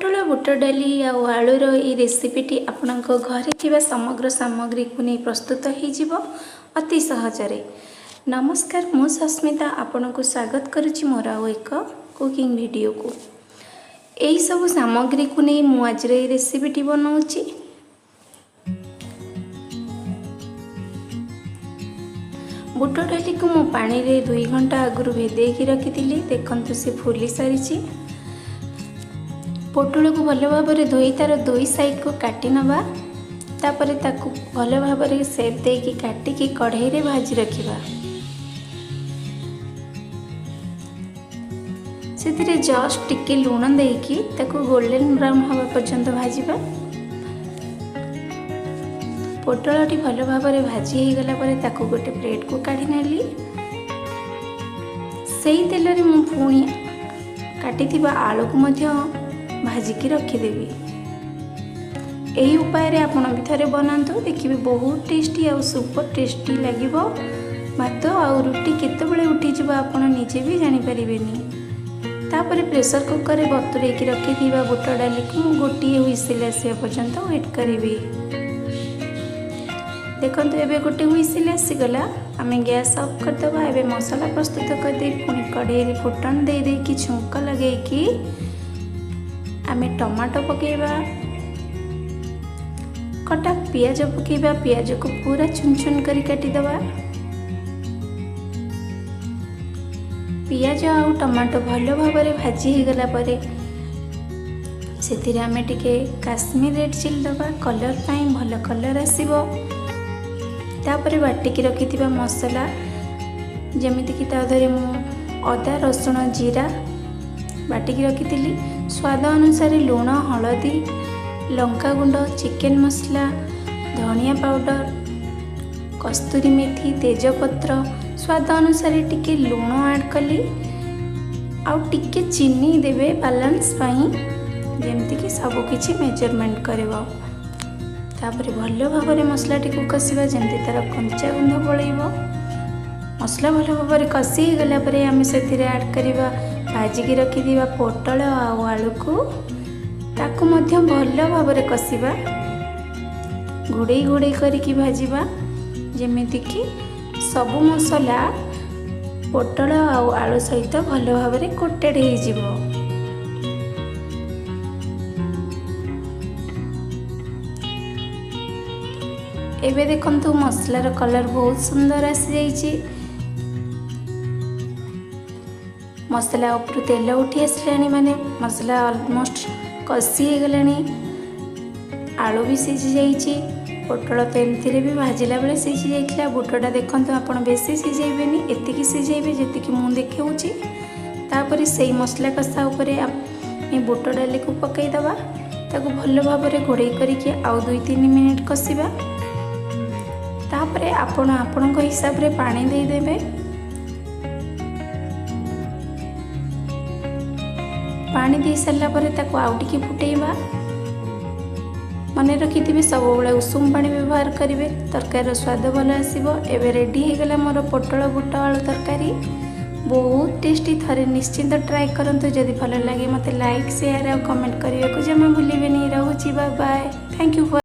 ପୋଟଳ ବୁଟ ଡାଲି ଆଉ ଆଳୁର ଏଇ ରେସିପିଟି ଆପଣଙ୍କ ଘରେ ଥିବା ସମଗ୍ର ସାମଗ୍ରୀକୁ ନେଇ ପ୍ରସ୍ତୁତ ହେଇଯିବ ଅତି ସହଜରେ। ନମସ୍କାର, ମୁଁ ସସ୍ମିତା ଆପଣଙ୍କୁ ସ୍ୱାଗତ କରୁଛି ମୋର ଆଉ ଏକ କୁକିଂ ଭିଡ଼ିଓକୁ। ଏହିସବୁ ସାମଗ୍ରୀକୁ ନେଇ ମୁଁ ଆଜିର ଏଇ ରେସିପିଟି ବନାଉଛି। ବୁଟ ଡାଲିକୁ ମୁଁ ପାଣିରେ 2 ଘଣ୍ଟା ଆଗରୁ ଭେଦେଇକି ରଖିଥିଲି। ଦେଖନ୍ତୁ, ସେ ଫୁଲି ସାରିଛି। ପୋଟଳକୁ ଭଲ ଭାବରେ ଧୋଇ ତା'ର ଦୁଇ ସାଇଡ଼କୁ କାଟି ନେବା। ତାପରେ ତାକୁ ଭଲ ଭାବରେ ସେପ୍ ଦେଇକି କାଟିକି କଢ଼େଇରେ ଭାଜି ରଖିବା। ସେଥିରେ ଜଷ୍ଟ ଟିକେ ଲୁଣ ଦେଇକି ତାକୁ ଗୋଲ୍ଡେନ୍ ବ୍ରାଉନ୍ ହେବା ପର୍ଯ୍ୟନ୍ତ ଭାଜିବା। ପୋଟଳଟି ଭଲ ଭାବରେ ଭାଜି ହେଇଗଲା ପରେ ତାକୁ ଗୋଟେ ପ୍ଲେଟ୍କୁ କାଢ଼ି ନେଲି। ସେଇ ତେଲରେ ମୁଁ ପୁଣି କାଟିଥିବା ଆଳୁକୁ ମଧ୍ୟ ଭାଜିକି ରଖିଦେବି। ଏହି ଉପାୟରେ ଆପଣ ବି ଥରେ ବନାନ୍ତୁ, ଦେଖିବେ ବହୁତ ଟେଷ୍ଟି ଆଉ ସୁପର ଟେଷ୍ଟି ଲାଗିବ। ଭାତ ଆଉ ରୁଟି କେତେବେଳେ ଉଠିଯିବ ଆପଣ ନିଜେ ବି ଜାଣିପାରିବେନି। ତାପରେ ପ୍ରେସର କୁକରରେ ବତୁରେଇକି ରଖିଥିବା ବୁଟ ଡାଲିକୁ ମୁଁ ଗୋଟିଏ ହୁଇସିଲ୍ ଆସିବା ପର୍ଯ୍ୟନ୍ତ ୱେଟ୍ କରିବି। ଦେଖନ୍ତୁ, ଏବେ ଗୋଟେ ହୁଇସିଲ୍ ଆସିଗଲା। ଆମେ ଗ୍ୟାସ୍ ଅଫ୍ କରିଦେବା। ଏବେ ମସଲା ପ୍ରସ୍ତୁତ କରିଦେଇ ପୁଣି କଢ଼େଇରେ ଫୁଟଣ ଦେଇ ଦେଇକି ଛୁଙ୍କ ଲଗେଇକି ଆମେ ଟମାଟୋ ପକାଇବା, କଟା ପିଆଜ ପକାଇବା। ପିଆଜକୁ ପୁରା ଚୁନ ଚୁନ କରି କାଟିଦେବା। ପିଆଜ ଆଉ ଟମାଟୋ ଭଲ ଭାବରେ ଭାଜି ହେଇଗଲା ପରେ ସେଥିରେ ଆମେ ଟିକେ କାଶ୍ମୀର ରେଡ଼୍ ଚିଲି ଦେବା, କଲର୍ ପାଇଁ, ଭଲ କଲର୍ ଆସିବ। ତାପରେ ବାଟିକି ରଖିଥିବା ମସଲା, ଯେମିତିକି ତା ଦେହରେ ମୁଁ ଅଦା, ରସୁଣ, ଜିରା ବାଟିକି ରଖିଥିଲି, ସ୍ୱାଦ ଅନୁସାରେ ଲୁଣ, ହଳଦୀ, ଲଙ୍କାଗୁଣ୍ଡ, ଚିକେନ୍ ମସଲା, ଧନିଆ ପାଉଡ଼ର, କସ୍ତୁରୀ ମେଥି, ତେଜପତ୍ର, ସ୍ୱାଦ ଅନୁସାରେ ଟିକେ ଲୁଣ ଆଡ଼୍ କଲି ଆଉ ଟିକେ ଚିନି ଦେବେ ବାଲାନ୍ସ ପାଇଁ, ଯେମିତିକି ସବୁକିଛି ମେଜରମେଣ୍ଟ କରିବ। ତାପରେ ଭଲ ଭାବରେ ମସଲାଟିକୁ କଷିବା, ଯେମିତି ତା'ର କଞ୍ଚା ଗନ୍ଧ ପଳେଇବ। ମସଲା ଭଲ ଭାବରେ କଷି ହେଇଗଲା ପରେ ଆମେ ସେଥିରେ ଆଡ଼୍ କରିବା ଭାଜିକି ରଖିଥିବା ପୋଟଳ ଆଉ ଆଳୁକୁ। ତାକୁ ମଧ୍ୟ ଭଲ ଭାବରେ କଷିବା, ଘୋଡ଼େଇ ଘୋଡ଼େଇ କରିକି ଭାଜିବା, ଯେମିତିକି ସବୁ ମସଲା ପୋଟଳ ଆଉ ଆଳୁ ସହିତ ଭଲ ଭାବରେ କୋଟେଡ଼ ହେଇଯିବ। ଏବେ ଦେଖନ୍ତୁ, ମସଲାର କଲର୍ ବହୁତ ସୁନ୍ଦର ଆସିଯାଇଛି। ମସଲା ଉପରୁ ତେଲ ଉଠି ଆସିଲାଣି, ମାନେ ମସଲା ଅଲମୋଷ୍ଟ କଷି ହେଇଗଲାଣି। ଆଳୁ ବି ସିଝି ଯାଇଛି। ପୋଟଳ ତ ଏମିତିରେ ବି ଭାଜିଲା ବେଳେ ସିଝି ଯାଇଥିଲା। ବୁଟଟା ଦେଖନ୍ତୁ, ଆପଣ ବେଶୀ ସିଝେଇବେନି, ଏତିକି ସିଝେଇବେ ଯେତିକି ମୁଁ ଦେଖାଉଛି। ତାପରେ ସେଇ ମସଲା କଷା ଉପରେ ଆମେ ବୁଟ ଡାଲିକୁ ପକାଇଦେବା। ତାକୁ ଭଲ ଭାବରେ ଘୋଡ଼େଇ କରିକି ଆଉ 2-3 ମିନିଟ୍ କଷିବା। ତାପରେ ଆପଣ ଆପଣଙ୍କ ହିସାବରେ ପାଣି ଦେଇଦେବେ। ପାଣି ଦେଇ ସାରିଲା ପରେ ତାକୁ ଆଉ ଟିକେ ଫୁଟେଇବା। ମନେ ରଖିଥିବେ, ସବୁବେଳେ ଉଷୁମ ପାଣି ବ୍ୟବହାର କରିବେ, ତରକାରୀର ସ୍ୱାଦ ଭଲ ଆସିବ। ଏବେ ରେଡ଼ି ହେଇଗଲା ମୋର ପୋଟଳ ବୁଟ ଆଳୁ ତରକାରୀ। ବହୁତ ଟେଷ୍ଟି, ଥରେ ନିଶ୍ଚିନ୍ତ ଟ୍ରାଏ କରନ୍ତୁ। ଯଦି ଭଲ ଲାଗେ ମୋତେ ଲାଇକ୍, ସେୟାର ଆଉ କମେଣ୍ଟ କରିବାକୁ ଜମା ଭୁଲିବେନି। ରହୁଛି, ବାଏ ବାଏ, thank you.